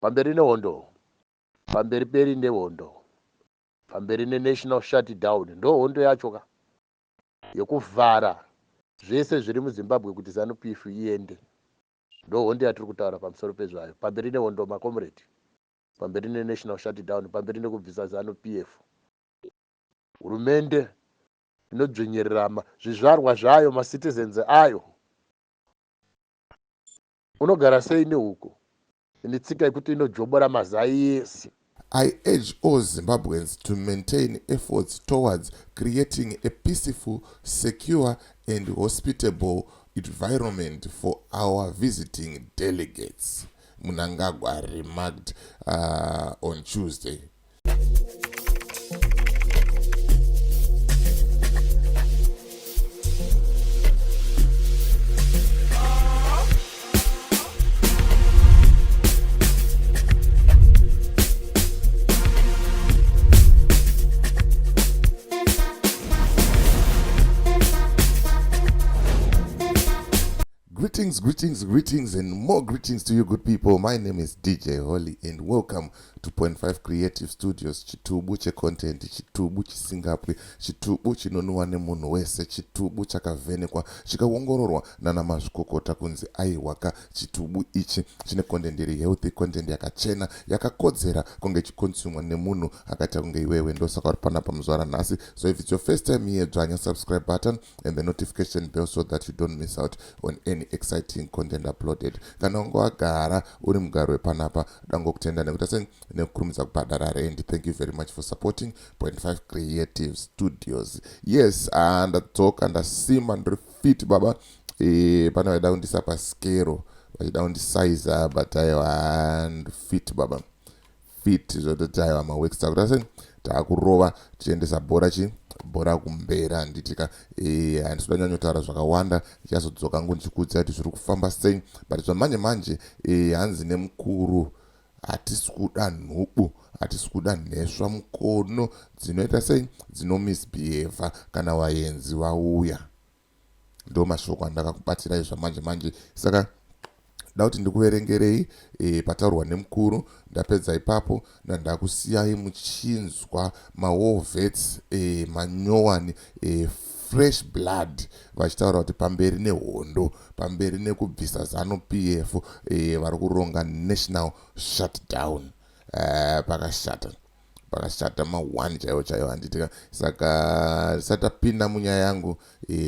Pamberi nehondo. Pamberi peri nehondo. Pamberi nenational shutdown. Ndo hondo yacho ka. Yekuvhara zvese zviri muZimbabwe kuti ZANU PF iende. Ndo hondo yatiri kutaura pamusoro pezvayo. Pamberi nehondo makomrade. Pamberi nenational shutdown. Pamberi nekubvisa ZANU PF. Hurumende inodzvinyirira zvizvarwa zvayo, macitizens ayo. Unogara sei nehuku ine tsika yekuti inojobora mazai ese? I urge all Zimbabweans to maintain efforts towards creating a peaceful, secure and hospitable environment for our visiting delegates, Mnangagwa remarked on Tuesday. Greetings, greetings, greetings, and more greetings to you good people. My name is DJ Holly and welcome to Point 5 Creative Studios. Chitubu checontent, chitubu chisingapwi, chitubu chinonwiwa nemunhu wese, chitubu chakavhenekwa, chikaongororwa nana mazvikokota kunzi aiwaka. Chitubu ichi chine content iri healthy, content yakachena, yakakodzera kunge ichiconsumwa nemunhu akaita kunge iwewe. Ndosaka uri panapa muzuva ranhasi. So if it's your first time here, dzvanya subscribe button and the notification bell so that you don't miss out on any exciting content uploaded. Kana unge wagara uri mugari wepanapa, dangokutenda nekuita sei nekukurumidza kubhadhara rent. Thank you very much for supporting Point 5 Creative Studios. Yes, ndadzoka, ndasimba, ndiri fit baba. Pane vaida kundisa paskero, vachida kundisaiza, but aiwa, ndiri fit baba, fit zvototi aiwa, maworks takuita sei, taakurova, tichiendesa bhora chi bhora kumberi, handitika? Handisi kuda nyanyotaura zvakawanda, ndichazodzoka ngo ndichikuudza kuti zviri kufamba sei, but zvamanje manje hanzi nemukuru, hatisi kuda nhubu, hatisi kuda nhesva mukono dzinoita sei, dzinomisbehava kana vaenzi vauya. Ndo mashoko andakakubatirai zvamanje manje, saka da kuti ndikuverengerei pataurwa nemukuru. Ndapedza ipapo, ndandakusiyai muchinzwa mawar vets manyowani, fresh blood, vachitaura kuti pamberi nehondo, pamberi nekubvisa ZANU PF. Vari kuronga national shutdown. Pakashata, pakashata, ma1 chaiwo chaiwo, handitika? Saka tisati tapinda munyaya yangu,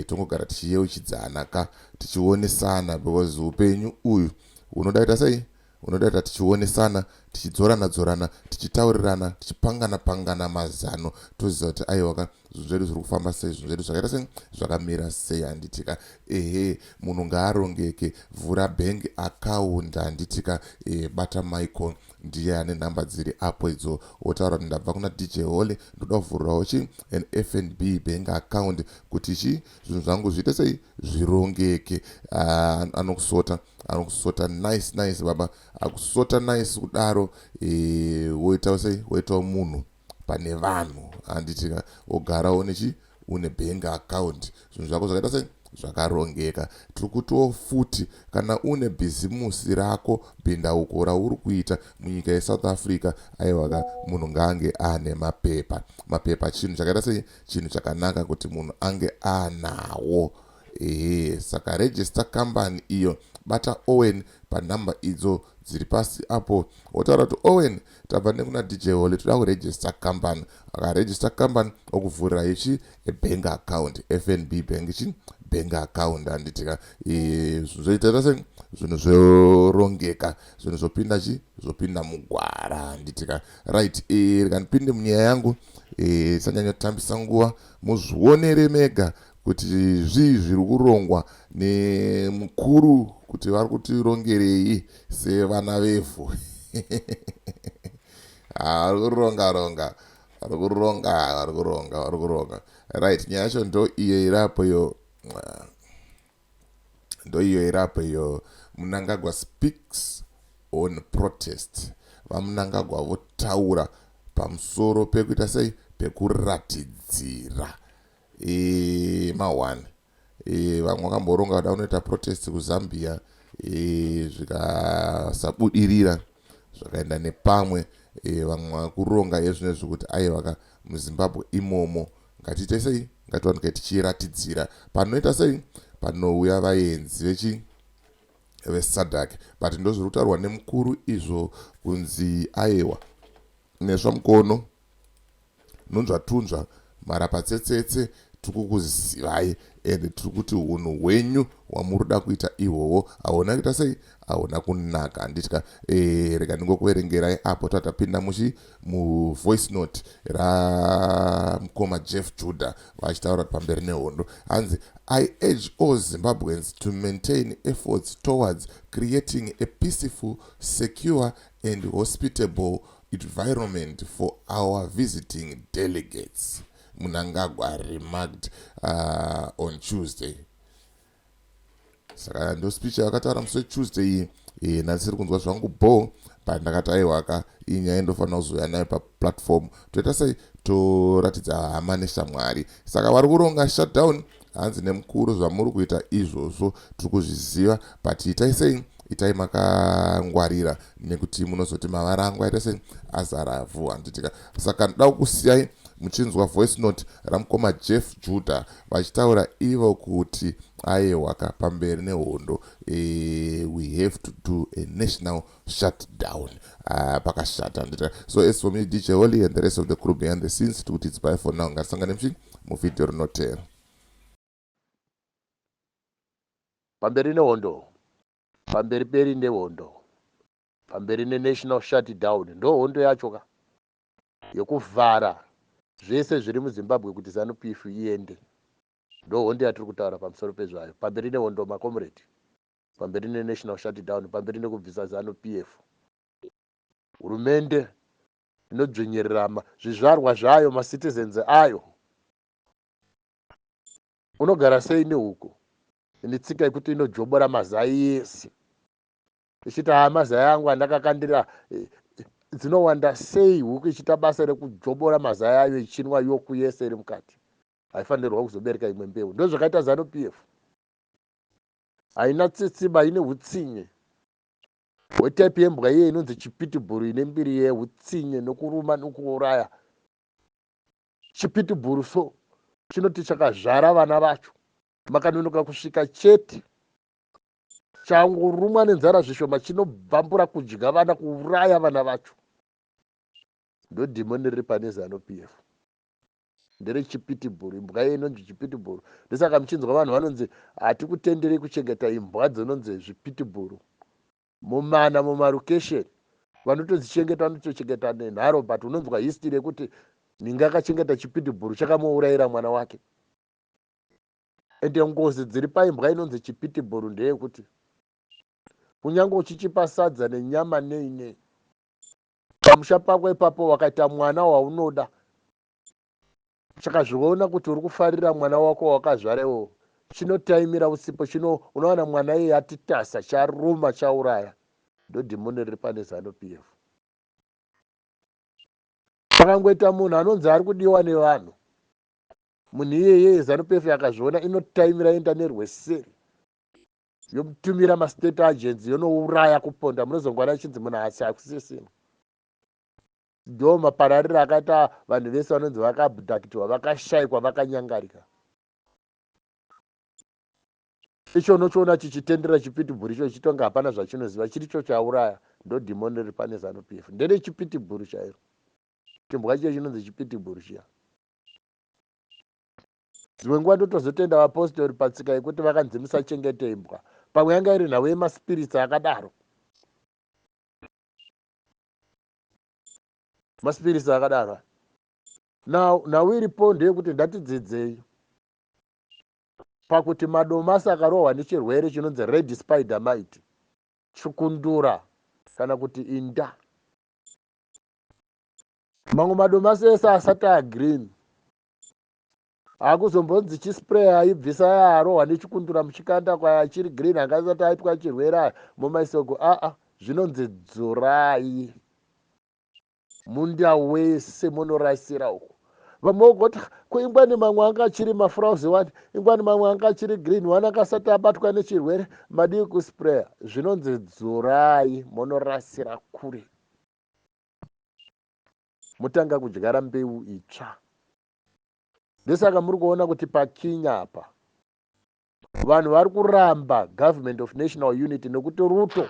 tongogara tichiyeuchidzana ka, tichionesana, because upenyu uyu unoda kuita sei, unoda kuita tichionesana, tichidzorana dzorana, tichitaurirana, tichipangana pangana mazano, toziva kuti aiwaka, zvinhu zvedu zviri kufamba sei, zvinhu zvedu zvakaita sei, zvakamira sei, handitika? Ehe, munhu ngaarongeke, vhura bank account, handitika? Bata Michael, ndiye ane nhamba dziri apo idzo, wotaura kuti ndabva kuna DJ Holly, ndoda kuvhurirawo chi an FNB bank account kuti chi zvinhu zvangu zviite sei, zvirongeke. Anokusota, anokusota nice nice baba, akusota nice kudaro. Woitawo sei, woitawo munhu pane vanhu, handitika? Wogarawo nechi une bank account, zvinhu zvako zvakaita sei, zvakarongeka. Tiri kutiwo futi kana une bhizimusi rako, bhindauko rauri kuita munyika yeSouth Africa, aiwaka, munhu ngaange ane mapepa. Mapepa chinhu chakaita sei, chinhu chakanaka kuti munhu ange anawo. Ehe, saka register company iyo, bata Owen panhamba idzo dziri pasi apo, wotaura kuti Owen, tabva nekuna DJ Holly, toda kuregister company. Akaregister company, okuvhurira ichi bank account, FNB bank, chi bank account, handitika? Zvoita sei, zvinhu zvorongeka, zvinhu zvopinda chi zvopinda mugwara, handitika? Right, rikandipinde munyaya yangu, tisanyanyotambisa nguva, muzvionere mega kuti zvii zviri kurongwa nemukuru, kuti vari kutirongerei sevana vevhu. Vari kuronga ronga, vari kuronga, vari kuronga, vari kuronga. Right, nyaya yacho ndo iyo irapo iyo, ndo iyo irapo iyo. Mnangagwa speaks on protest. VaMnangagwa votaura pamusoro pekuita sei, pekuratidzira. Ma1 vamwe vakamboronga kuda kunoita protest kuZambia, zvikasabudirira. Zvakaenda nepamwe vamwe vakuronga yezvinezvi kuti aiwa ka, muZimbabwe imomo ngatiite sei, ngatiwanike tichiratidzira panoita sei, panouya vaenzi vechi veSADC. But ndozviri kutaurwa nemukuru izvo, kunzi aiwa, nesvamukono nunzvatunzva marapatsetsetse, tiri kukuzivai ende tiri kuti unhu hwenyu hwamuri kuita ihwohwo hauna kuita sei, hauna kunaka, handitya. Rega ndingokuverengerai apo tatapinda muchi muvoice note ramukoma Jeff Judah vachitaura kuti pamberi nehondo. Hanzi, "I urge all Zimbabweans to maintain efforts towards creating a peaceful, secure and hospitable environment for our visiting delegates," Mnangagwa remarked on Tuesday. Saka ndo speech yakataura musi weTuesday iyi. Ndasiri kunzwa zvangu bo, but ndakati aiwaka, iyi nyaya indofanira kuzouya nayo paplatform, toita sei, toratidza hama neshamwari. Saka vari kuronga shutdown, hanzi nemukuru, zvamuri kuita izvozvo tiri kuzviziva, but itai sei, itai makangwarira, nekuti munozoti mavara angu aita sei, azara vhu, handitika. Saka ndoda kukusiyai muchinzwa voice note ramukoma Jeff Judah vachitaura ivo kuti aiwaka, pamberi nehondo, we have to do a national shutdown. Pakashata, handita. So as for me, DJ Holly, and the rest of the crew behind the scenes, tikuti it's bye for now. Ngasangane muchi muvhidhiyo rinotera. Pamberi nehondo, pamberi peri nehondo, pamberi nenational shutdown. Ndo hondo yacho ka, yekuvhara zvese zviri muZimbabwe kuti ZANU PF iende. Ndo hondo yatiri kutaura pamusoro pezvayo. Pamberi nehondo, macomrade, pamberi nenational shutdown, pamberi nekubvisa ZANU PF. Hurumende inodzvinyirira zvizvarwa zvayo, macitizens ayo. Unogara sei nehuku ine tsika yekuti inojobora mazai ese, ichiti, "Haa, mazai angu andakakandira"? Dzinowanda sei huku ichiita basa rekujobora mazai ayo, ichinwa yolk yese iri mukati? Haifanirwa kuzobereka imwe mbeu. Ndo zvakaita ZANU PF, haina tsitsiba, ine utsinye hwetype yembwa iye inonzi chipitbull, ine mbiri yeutsinye nokuruma nokuuraya. Chipitbull so chinoti chakazvara vana vacho, makanonoka kusvika chete, changorumwa nenzara zvishoma, chinobvambura kudya vana, kuuraya vana vacho. Ndo dhimoni riri pane ZANU PF, nderechipitbull, imbwa iye inonzi chipitbull. Ndosaka muchinzwa vanhu vanonzi hatikutenderei kuchengeta imbwa dzinonzi zvipitbull mumana mumarukesheni. Vanotodzichengeta vanotochengeta nenharo, but unonzwa history yekuti ninge akachengeta chipitbull, chakamuurayira mwana wake. Ende ngozi dziri paimbwa inonzi chipitbull ndeyekuti kunyange uchichipa sadza nenyama nei nei pamusha pako ipapo, wakaita mwana waunoda, chakazviona kuti uri kufarira mwana wako wakazvarewo, chinotaimira usipo, chino unowana mwana iye atitasa, charuma, chauraya. Ndodhimoni riri pane ZANU PF. Pakangoita munhu anonzi ari kudiwa nevanhu, munhu iyeye ZANU PF yakazviona, inotaimira, enda nerweseri, yomutumira mastate agents, yonouraya, kuponda. Munozongwana chinzi munhu asi akusisina. Ndo maparariro akaita vanhu vese vanonzi vakaabductiwa, vakashayikwa, vakanyangarika. Icho unochiona chichitendera chipitbull icho, chitonga hapana zvachinoziva, chiri cho chauraya. Ndo dhimoni riri pane ZANU PF, nderechipitbull chairo, chimbwa chiyo chinonzi chipitbull chiya. Dzimwe nguva ndotozotenda vapostori patsika yekuti vakanzi musachengete imbwa. Pamwe yanga iri nhau yemaspirits akadaro, maspirits akadaro. Now nhau iripo ndeyekuti ndatidzidzei pakuti madomasi akarohwa nechirwere chinonzi red spider mite, chikundura kana kuti inda, mamwe madomasi ese asati agreen hakuzombonzi chispray aibvisa arohwa nechikundura muchikanda kwaya achiri green, angasati aitwa chirwere aya mumaisoko. Aa, zvinonzi dzurai munda wese, munorasira uko. Vamwe vogoti, "Ko ingwani mamwe anga achiri maflowers wani, ingwani mamwe anga achiri green wani, akasati abatwa nechirwere, madii kuspraya?" Zvinonzi dzurai, munorasira kure. Motanga kudyara mbeu itsva. Ndosaka muri kuona kuti paKenya apa vanhu vari kuramba government of national unity, nekuti Ruto,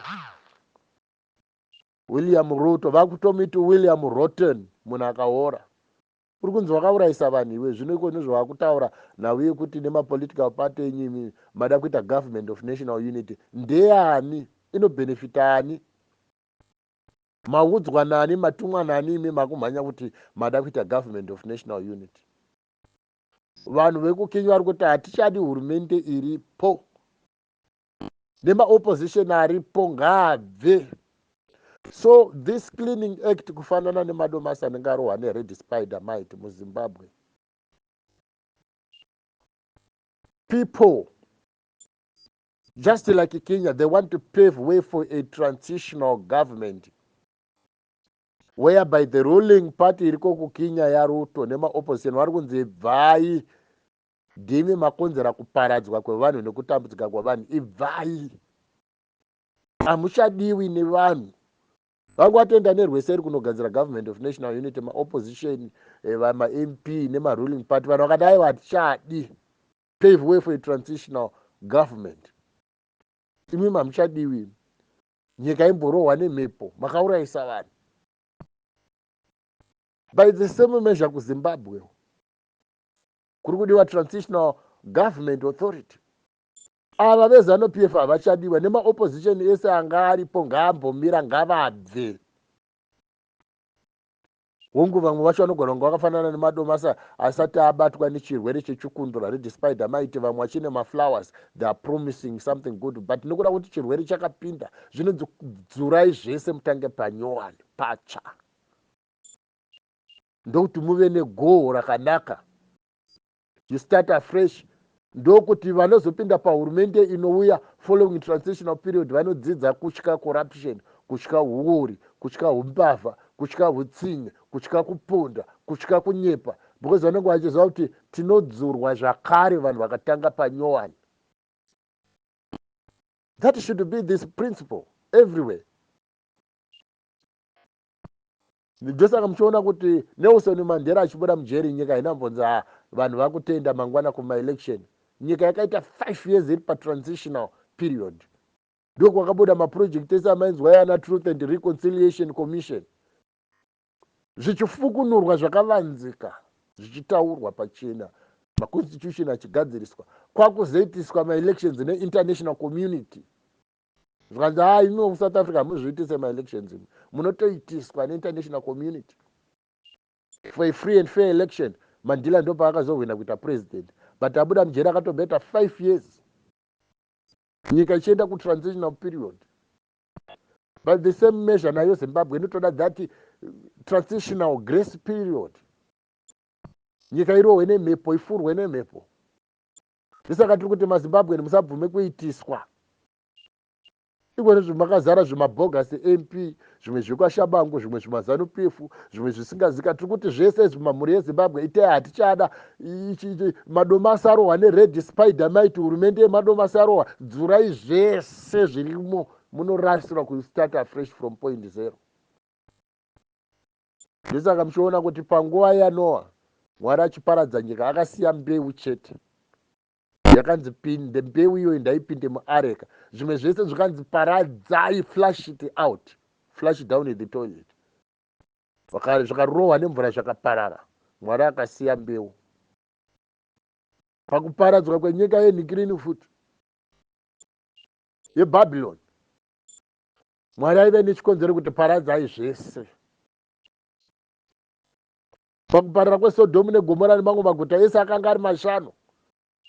William Ruto, vakutomiti William Rotten, munhu akaora. Uri kunzi wakaurayisa vanhu iwe. Zvino iko nezvavakutaura nhau yekuti nemapolitical party enyu imi mada kuita government of national unity, ndeyani inobhenefita? Ani maudzwa nani? Matumwa nani imi makumhanya kuti mada kuita government of national unity? Vanhu vekuKenya vari kuti hatichadi hurumende iripo, nemaopposition aripo ngaabve. So this cleaning act, kufanana nemadomasi anenge arohwa nered spider mite muZimbabwe, people, just like Kenya, they want to pave way for a transitional government whereby the ruling party iriko kuKenya yaRuto nemaopposition vari kunzi ibvai, ndimi makonzera kuparadzwa kwevanhu nekutambudzika kwevanhu, ibvai, hamuchadiwi nevanhu. Vanga vatoenda nerweseri kunogadzira government of national unity, maopposition, maMP nemaruling party. Vanhu vakadai hatichadi, pave way for a transitional government, imimi hamuchadiwi, nyika imborohwa nemhepo, makaurayisa vanhu. By the same measure, kuZimbabwe kuri kudiwa transitional government authority. Ava veZANU PF havachadiwa, nemaopposition ese anga aripo ngaambomira, ngavabve. Hongu, vamwe vacho vanogona kunge vakafanana nemadomasa asati abatwa nechirwere chechukundura, red spider mite. Vamwe vachine maflowers, they are promising something good, but nekuda kuti chirwere chakapinda, zvinonzi dzurai zvese, mutange panyowani, patsva, ndokuti muve negoho rakanaka. You start afresh, ndokuti vanozopinda pahurumende inouya following transitional period vanodzidza kutya corruption, kutya huori, kutya umbavha, kutya utsinye, kutya kuponda, kutya kunyepa, because vanenge vachiziva kuti tinodzurwa zvakare, vanhu vakatanga panyowani. That should be this principle everywhere. Ndosaka muchiona kuti Nelson Mandela achibuda mujeri, nyika hainambonzi ha vanhu vakutenda mangwana kumaelection. Nyika yakaita 5 years iri patransitional period. Ndokwakabuda maproject ese amainzwa yana Truth and Reconciliation Commission, zvichifukunurwa zvakavanzika, zvichitaurwa pachena, maconstitution achigadziriswa, kwakuzoitiswa maelections neinternational community. Zvikanzi, ha, imi muSouth Africa hamuzviitise maelections imi, munotoitiswa neinternational community for a free and fair election. Mandela ndopaakazohwina kuita president, but abuda mujeri akatobeta 5 years, nyika ichienda kutransitional period. But the same measure nayo Zimbabwe inotoda that transitional grace period, nyika irohwe nemhepo, ifurwe nemhepo. Ndisaka tiri kuti maZimbabweni musabvume kuitiswa. Ikone zvimakazara zvimabhogasi MP, zvimwe zvekwaShabangu, zvimwe zvimaZANU PF, zvimwe zvisingazika. Tiri kuti zvese zvimamhuri yeZimbabwe itei, hatichada madomasi arohwa nered spider mite, hurumende yemadomasi arohwa. Dzurai zvese zvirimo, munorasirwa kustart afresh from point zero. Ndosaka muchiona kuti panguva yaNoa, Mwari achiparadza nyika, akasiya mbeu chete yakanzi pinde mbeu iyoyo, ndaipinde muareka. Zvimwe zvese zvikanzi paradzai, flush it out, flush down the toilet. Zvakarohwa nemvura, zvakaparara. Mwari akasiya mbeu. Pakuparadzwa kwenyika yenhikirini futi yeBhabhironi, Mwari aive nechikonzero kuti paradzai zvese. Pakuparara kweSodhomu neGomora nemamwe maguta ese akanga ari mashanu,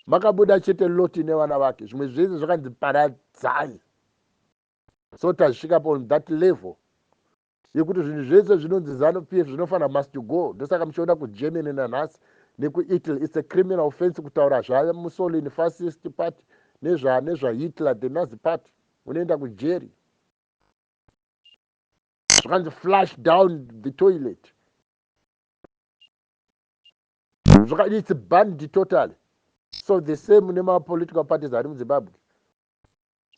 makabuda chete Loti nevana vake. Zvimwe zvese zvakanzi paradzai. So tasvika on that level yekuti zvinhu zvese zvinonzi ZANU PF zvinofanira must go. Ndosaka muchiona kuGermany nanhasi nekuItaly, it's a criminal offense kutaura zvaMussolini fascist party, nezvaHitler, the Nazi Party, unoenda kujeri. Zvakanzi flush down the toilet, it's banned totally. So the same nemapolitical parties ari muZimbabwe,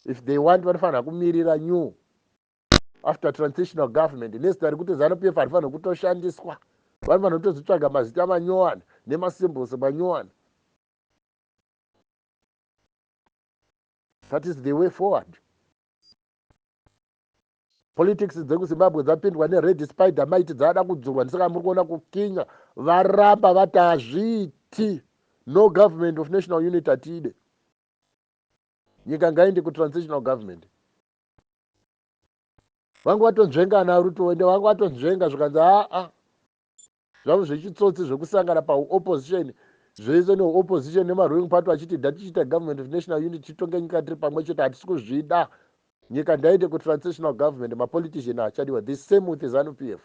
if they want, vanofanira kumirira new after transitional government nezita rekuti ZANU PF harifanira kutoshandiswa. Vanhu vanotozotsvaga mazita manyowani nemasymbols manyowani. That is the way forward. Politics dzekuZimbabwe dzapindwa nered spider mite, dzada kudzurwa. Ndisaka muri kuona kuKenya varamba, vati hazviiti, no government of national unity hatiide, nyika ngaende kutransitional government. Vangu vatonzvenga ana Ruto, ende vangu vatonzvenga zvikanzi aa, zvavo zvechitsotsi zvekusangana paopposition zvese neopposition nemaruling party vachiti datichiita government of national unity, titonge nyika tiri pamwe chete, hatisi kuzvida, nyika ndaende kutransitional government, mapolitician achadiwa. The same with ZANU PF.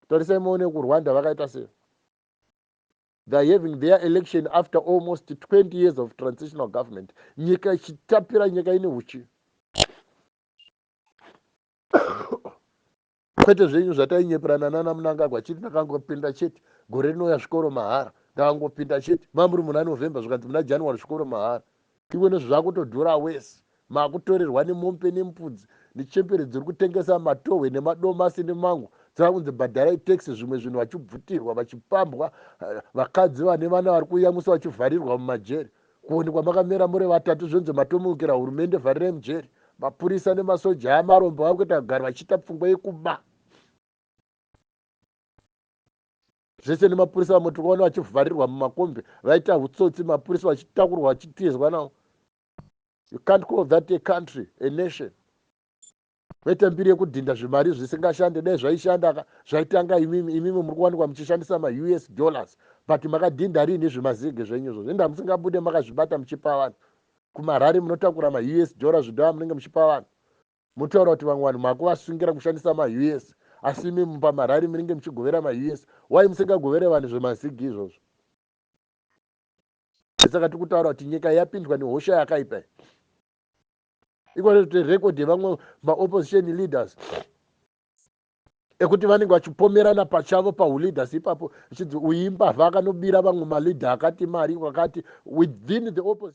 Tarisai muone kuRwanda vakaita sei. They are having their election after almost 20 years of transitional government, nyika ichitapira, nyika ine uchi, kwete zvenyu zvatainyeperana nana Munangagwa chiti ndakangopinda chete gore rinouya zvikoro mahara, ndakangopinda chete. Mamuri muna November, zvikanzi muna January zvikoro mahara. Iwe nezvazvakutodhura wese, makutorerwa nemombe nembudzi nechembere dziri kutengesa matohwe nemadomasi nemango, dzava kunzi bhadharai tax, zvimwe zvinhu vachibvutirwa, vachipambwa, vakadzi vane vana vari kuyamwisa vachivharirwa mumajeri, kuonekwa makamera muri vatatu zvonzi matomukira hurumende, vharirai mujeri. Mapurisa nemasoja amarombo vakuita kugara vachiita pfungwa yekuba zvese nemapurisa. Vamwe tiri kuona vachivharirwa mumakombi, vaita utsotsi, mapurisa vachitakurwa, vachitizwa nawo. You can't call that a country, a nation. Vaita mbiri yekudhinda zvimari zvisingashande. Dai zvaishanda zvaitanga imimi. Imimi muri kuwanikwa muchishandisa maUS dollars, but makadhinda riini zvemazige zvenyu izvozvo? Enda musingabude makazvibata muchipa vanhu kumarari, munotakura maUS dollar zvidhava munenge muchipa vanhu, motaura kuti vamwe vanhu makuvasungira kushandisa maUS, asi imimi pamarari munenge muchigovera maUS. Wai musingagovere vanhu zvemazigi izvozvo? Saka tiri kutaura kuti nyika yapindwa nehosha yakaipa. Ikone kuti record yevamwe maopposition leaders ekuti vanenge vachipomerana pachavo pahuleaders ipapo, zvichinzi uyu imbavha, akanobira vamwe maleader akati mari akati within the opposition.